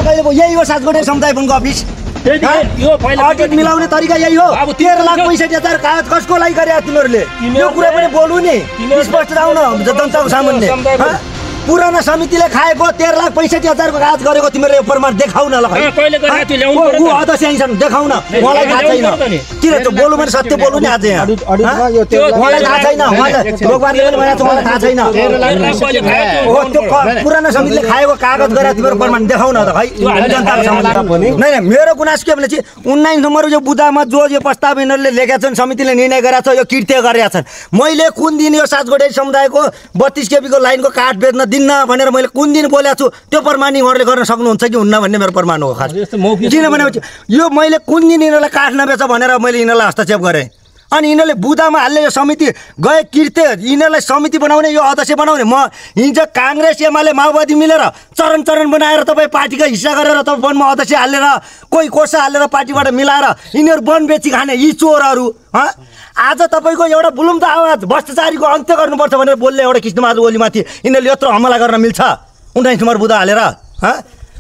लगाइदिएको यही हो सातकोटे समुदाय वनको अफिस अडिट मिलाउने तरिका यही हो 13,65,000 कागज कसको लागि गरे तिमीहरूले यो कुरा पनि बोल्नु नि स्पष्ट आउन जनताको सामुन्ने पुरानो समितिले खाएको 13,65,000 को कागज गरेको तिमीहरूले प्रमाण देखाउन ल अध्यक्ष आइछन् देखाउन मलाई थाहा छैन किन त बोल्नु भने सत्य बोल्नु नि आज यहाँ मलाई थाहा छैन लोकपालले पनि भनेको मलाई थाहा छैन पुरानो समितिले खाएको कागज गरेर तिमीहरू प्रमाण देखाउन त खै जनताको सामुन्ने नै मेरो गुनासो के भने चाहिँ 19 नम्बर यो बुदामा जो यो प्रस्ताव यिनीहरूले लेखेका छन् समितिले निर्णय गरेका छ यो कृत्य गरेका छन् मैले कुन दिन यो सातकोटे समुदायको 32 केबी को लाइनको काठ बेच्न दिन्न भनेर मैले कुन दिन बोलेको छु त्यो प्रमाण यिनीहरूले गर्न सक्नुहुन्छ कि हुन्न भन्ने मेरो प्रमाण हो खास किनभने यो मैले कुन दिन यिनीहरूलाई काठ नबेच भनेर मैले यिनीहरूलाई हस्तक्षेप गरेँ अनि यिनीहरूले बुदामा हाल्ने यो समिति गए कृत्य यिनीहरूलाई समिति बनाउने यो अध्यक्ष बनाउने म हिजो काङ्ग्रेस एमाले माओवादी मिलेर चरण चरण बनाएर तपाईँ पार्टीका हिस्सा गरेर तपाईँ वनमा अध्यक्ष हालेर कोही कोसा हालेर पार्टीबाट मिलाएर यिनीहरू वन बेची खाने यी चोरहरू आज तपाईँको एउटा बुलुम त आवाज भ्रष्टाचारीको अन्त्य गर्नुपर्छ भनेर बोल्ने एउटा कृष्णबहादुर ओलीमाथि यिनीहरूले यत्रो हमला गर्न मिल्छ 19 नम्बर बुदा हालेर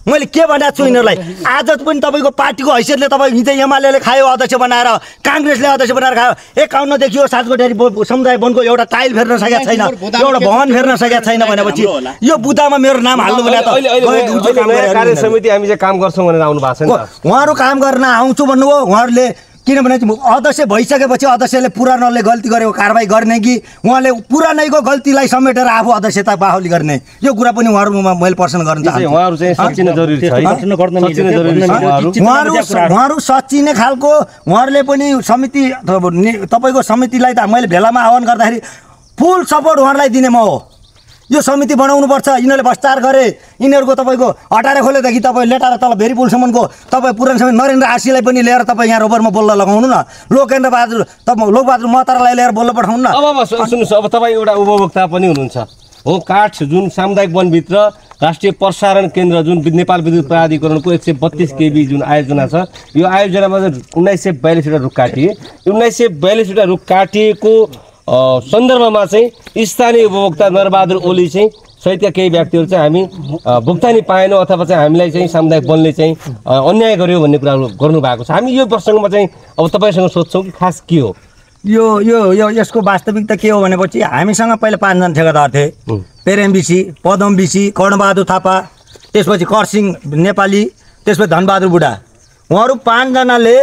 मैले के भनेको छु यिनीहरूलाई आज पनि तपाईँको पार्टीको हैसियतले तपाईँ हिजो एमाले खायो अध्यक्ष बनाएर काङ्ग्रेसले अध्यक्ष बनाएर खायो 51 देखि यो सातकोटे समुदाय वनको एउटा टाइल फेर्न सकेको छैन एउटा भवन फेर्न सकेको छैन भनेपछि यो बुदामा मेरो नाम हाल्नु भने त कार्य समिति हामी चाहिँ काम गर्छौँ भनेर आउनु भएको छ नि उहाँहरू काम गर्न आउँछु भन्नुभयो उहाँहरूले किनभने अध्यक्ष भइसकेपछि अध्यक्षले पुरानोले गल्ती गरेको कारबाही गर्ने कि उहाँले पुरानैको गल्तीलाई समेटेर आफू अध्यक्षता बाहुली गर्ने यो कुरा पनि उहाँहरूमा मैले प्रश्न गर्न चाहन्छु उहाँहरू सच्चिने खालको उहाँहरूले पनि समिति तपाईँको समितिलाई त मैले भेलामा आह्वान गर्दाखेरि फुल सपोर्ट उहाँहरूलाई दिने म हो यो समिति बनाउनुपर्छ यिनीहरूले भ्रष्टाचार गरे यिनीहरूको तपाईँको हटाएर खोलेदेखि तपाईँ लेटाएर तल भेरी पुलसम्मको तपाईँ पुरानो समिति नरेन्द्र आशीलाई पनि लिएर तपाईँ यहाँ रोबरमा बोल्न लगाउनु न लोकबहादुर महतारालाई लिएर बोल्न पठाउनु न अब सुन्नुहोस् अब तपाईँ एउटा उपभोक्ता पनि हुनुहुन्छ हो काठ जुन सामुदायिक वनभित्र राष्ट्रिय प्रसारण केन्द्र जुन नेपाल विद्युत प्राधिकरणको 132 केबी जुन आयोजना छ यो आयोजनामा 1942 वटा रुख काटिए 1942 वटा रुख काटिएको सन्दर्भमा चाहिँ स्थानीय उपभोक्ता नरबहादुर ओली चाहिँ सहितका केही व्यक्तिहरू चाहिँ हामी भुक्तानी पाएनौँ अथवा चाहिँ हामीलाई चाहिँ सामुदायिक वनले चाहिँ अन्याय गर्यो भन्ने कुरा गर्नु भएको छ हामी यो प्रसङ्गमा चाहिँ अब तपाईँसँग सोध्छौँ कि खास के हो यो यसको वास्तविकता के हो भनेपछि हामीसँग पहिला 5 जना ठेकेदार थिए पेरेम बिसी पदम बिसी कर्णबहादुर थापा त्यसपछि करसिंह नेपाली त्यसपछि धनबहादुर बुढा उहाँहरू 5 जनाले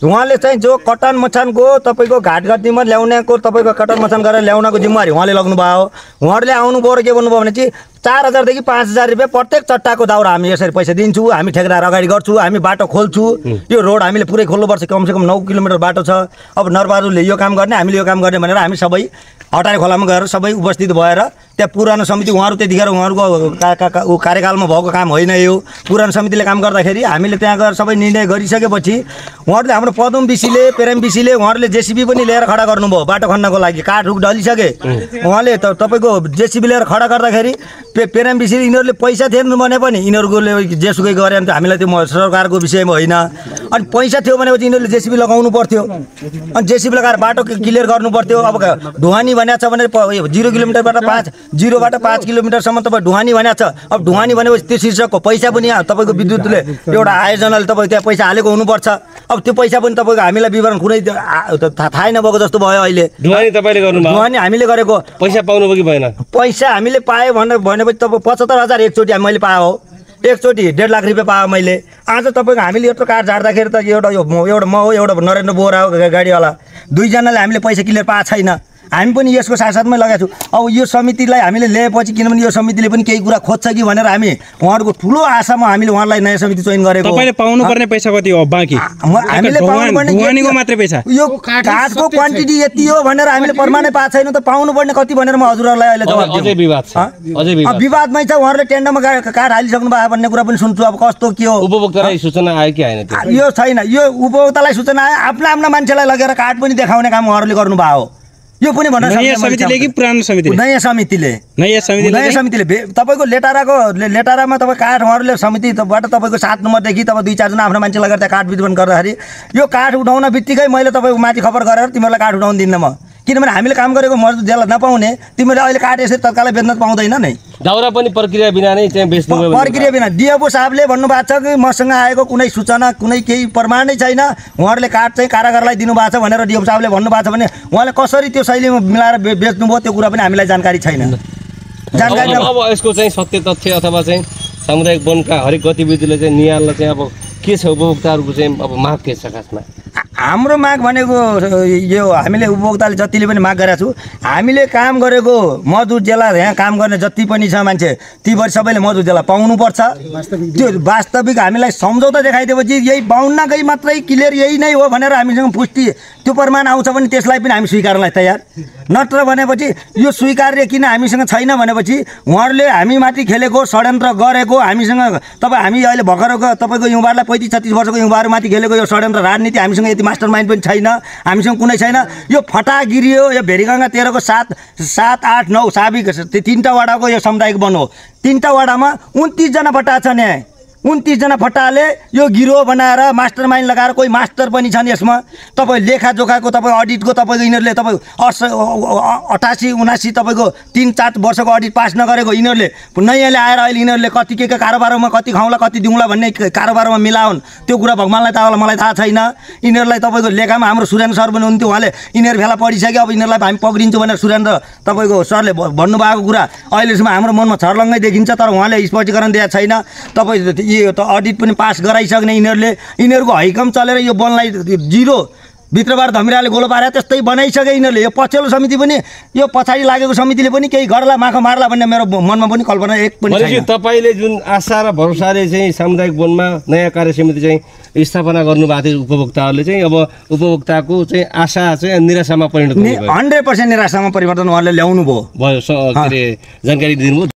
उहाँले चाहिँ जो कटन मचानको तपाईँको घाटघाटीमा ल्याउनेको तपाईँको कटन मचान गरेर ल्याउनको जिम्मेवारी उहाँले लाग्नुभयो उहाँहरूले आउनुभयो र के भन्नुभयो भने चाहिँ 4,000 देखि 5,000 रुपियाँ प्रत्येक चट्टाको दाउरा हामी यसरी पैसा दिन्छौँ हामी ठेकेदार अगाडि गर्छौँ हामी बाटो खोल्छु यो रोड हामीले पुरै खोल्नुपर्छ कमसेकम 9 किलोमिटर बाटो छ अब नरबहादुरले यो काम गर्ने हामीले यो काम गर्ने भनेर हामी सबै हटारे खोलामा गएर सबै उपस्थित भएर त्यहाँ पुरानो समिति उहाँहरू त्यतिखेर उहाँहरूको कार्यकालमा भएको काम होइन यो पुरानो समितिले काम गर्दाखेरि हामीले त्यहाँ गएर सबै निर्णय गरिसकेपछि उहाँहरूले हाम्रो पदम बिसीले पेरेम बिसीले उहाँहरूले जेसीबी पनि लिएर खडा गर्नुभयो बाटो खन्नको लागि काठ रुख ढलिसके उहाँले तपाईँको जेसीबी लिएर खडा गर्दाखेरि पेरेम बिसीले यिनीहरूले पैसा थिएन भने पनि यिनीहरूले जेसुकै गरे भने हामीलाई त्यो सरकारको विषयमा होइन अनि पैसा थियो भनेपछि यिनीहरूले जेसीबी लगाउनु पर्थ्यो अनि जेसीबी लगाएर बाटो क्लियर गर्नु पर्थ्यो अब ढुवानी भनेको छ भने 0 किलोमिटरबाट 5 किलोमिटरसम्म तपाईँ ढुवानी भनेको छ अब ढुवानी भनेपछि त्यो शीर्षकको पैसा पनि तपाईँको विद्युतले एउटा आयोजनाले तपाईँ त्यहाँ पैसा हालेको हुनुपर्छ अब त्यो पैसा पनि तपाईँको हामीलाई विवरण कुनै थाहै नभएको जस्तो भयो अहिले ढुवानी तपाईँले गर्नुभयो ढुवानी हामीले गरेको पैसा पाउनुभयो कि भएन पैसा हामीले पाएँ भनेपछि तपाईँ 75,000 एकचोटि मैले पाएँ हो एकचोटि 1.5 लाख रुपियाँ पाएँ मैले आज तपाईँको हामीले यत्रो काठ झार्दाखेरि त एउटा म हो एउटा नरेन्द्र बोरा हो गाडीवाला 2 जनाले हामीले पैसा क्लियर पाएको छैन हामी पनि यसको साथसाथमै लगाएको छौँ अब यो समितिलाई हामीले ल्याएपछि किनभने यो समितिले पनि केही कुरा खोज्छ कि भनेर हामी उहाँहरूको ठुलो आशामा हामीले उहाँलाई नयाँ समिति चयन गरेको तपाईले पाउनुपर्ने पैसा कति हो बाँकी हामीले पाउनुपर्ने मात्रै पैसा यो काठको क्वान्टिटी यति हो भनेर हामीले प्रमाणै पाएको छैनौँ त पाउनुपर्ने कति भनेर म हजुरहरूलाई अहिले जवाफ दिन्छु अझै विवाद छ विवादमै छ उहाँहरूले टेन्डरमा काठ हालिसक्नु भयो भन्ने कुरा पनि सुन्छु अब कस्तो के हो उपभोक्तालाई सूचना आयो कि आएन यो छैन यो उपभोक्तालाई सूचना आयो आफ्ना मान्छेलाई लगेर काठ पनि देखाउने काम उहाँहरूले गर्नुभयो यो पनि भन्न सक्छ नयाँ समितिले कि पुरानो समितिले नयाँ समितिले तपाईँको लेटारामा तपाईँ काठ उहाँहरूले समितिबाट तपाईँको 7 नम्बरदेखि तपाईँ 2-4 जना आफ्नो मान्छे लगेर त्यहाँ काठ वितरण गर्दाखेरि यो काठ उठाउन बित्तिकै मैले तपाईँको माथि खबर गरेर तिमीहरूलाई काठ उठाउन दिन्न म किनभने हामीले काम गरेको मजदुर ज्याला नपाउने तिमीले अहिले काट यसरी तत्कालै बेच्न पाउँदैन नै। दाउरा पनि प्रक्रिया बिना नै चाहिँ बेच्नु प्रक्रिया बिना डिएफओ साहबले भन्नुभएको छ कि मसँग आएको कुनै सूचना कुनै केही प्रमाण नै छैन, उहाँहरूले काठ चाहिँ कारागारलाई दिनुभएको छ भनेर डिएफओ साहबले भन्नुभएको छ भने उहाँले कसरी त्यो शैलीमा मिलाएर बेच्नुभयो त्यो कुरा पनि हामीलाई जानकारी छैन। जानकारी अब यसको चाहिँ सत्य तथ्य अथवा चाहिँ सामुदायिक वनका हरेक गतिविधिले चाहिँ नियाल्न चाहिँ अब के छ उपभोक्ताहरूको चाहिँ अब माग के छ खासमा? हाम्रो माग भनेको यो हामीले उपभोक्ताले जतिले पनि माग गरेका छु, हामीले काम गरेको मजदुर जेला यहाँ काम गर्ने जति पनि छ मान्छे तीभरि सबैले मजदुर जेला पाउनुपर्छ। त्यो वास्तविक हामीलाई सम्झौता देखाइदिएपछि यही 52 गई मात्रै क्लियर यही नै हो भनेर हामीसँग पुष्टि त्यो प्रमाण आउँछ भने त्यसलाई पनि हामी स्वीकार्नलाई तयार। नत्र भनेपछि यो स्वीकार्य किन हामीसँग छैन भनेपछि उहाँहरूले हामीमाथि खेलेको षड्यन्त्र गरेको हामीसँग तपाईँ हामी अहिले भर्खरको तपाईँको युवाहरूलाई 35-36 वर्षको युवाहरूमाथि खेलेको यो षड्यन्त्र राजनीति हामीसँग यति मास्टर माइन्ड पनि छैन, हामीसँग कुनै छैन। यो फटागिरी हो, यो भेरीगङ्गा 13 को 7, 8, 9 साबिक 3टा वडाको यो सामुदायिक वन हो। 3टा वडामा 29 जना फटा छन्। यहाँ 29 जना फटाले यो गिरोह बनाएर मास्टर माइन्ड लगाएर कोही मास्टर पनि छन् यसमा। तपाईँ लेखाजोखाको तपाईँ अडिटको तपाईँको यिनीहरूले तपाईँ 88-79 तपाईँको 3-4 वर्षको अडिट पास नगरेको यिनीहरूले नयाँले आएर अहिले यिनीहरूले कति के कारोबारमा कति खाउँला कति दिउँला भन्ने कारोबारमा मिलाउन् त्यो कुरा भगवान्लाई थाहा होला, मलाई थाहा छैन। यिनीहरूलाई तपाईँको लेखामा हाम्रो सुरेन्द्र सर पनि हुन्थ्यो, उहाँले यिनीहरू भेला पढिसक्यो, अब यिनीहरूलाई हामी पक्रिन्छौँ भनेर सुरेन्द्र तपाईँको सरले भन्नुभएको कुरा अहिलेसम्म हाम्रो मनमा छर्लङ्गै देखिन्छ, तर उहाँले स्पष्टीकरण दिएको छैन। तपाईँ यो त अडिट पनि पास गराइसक्ने यिनीहरूको हैकम चलेर यो वनलाई जिरो भित्रबाट धमिराले गोलो पारेर त्यस्तै बनाइसके यिनीहरूले। यो पछिल्लो समिति पनि यो पछाडि लागेको समितिले पनि केही गर्ला माखा मार्ला भन्ने मेरो मनमा पनि कल्पना एक पनि छैन। तपाईँले जुन आशा र भरोसाले चाहिँ सामुदायिक वनमा नयाँ कार्य समिति चाहिँ स्थापना गर्नुभएको थियो उपभोक्ताहरूले चाहिँ अब उपभोक्ताको चाहिँ आशा चाहिँ निराशामा परिणत भयो। 100% निराशामा परिवर्तन उहाँले ल्याउनु भयो के अरे जानकारी दिनुभयो।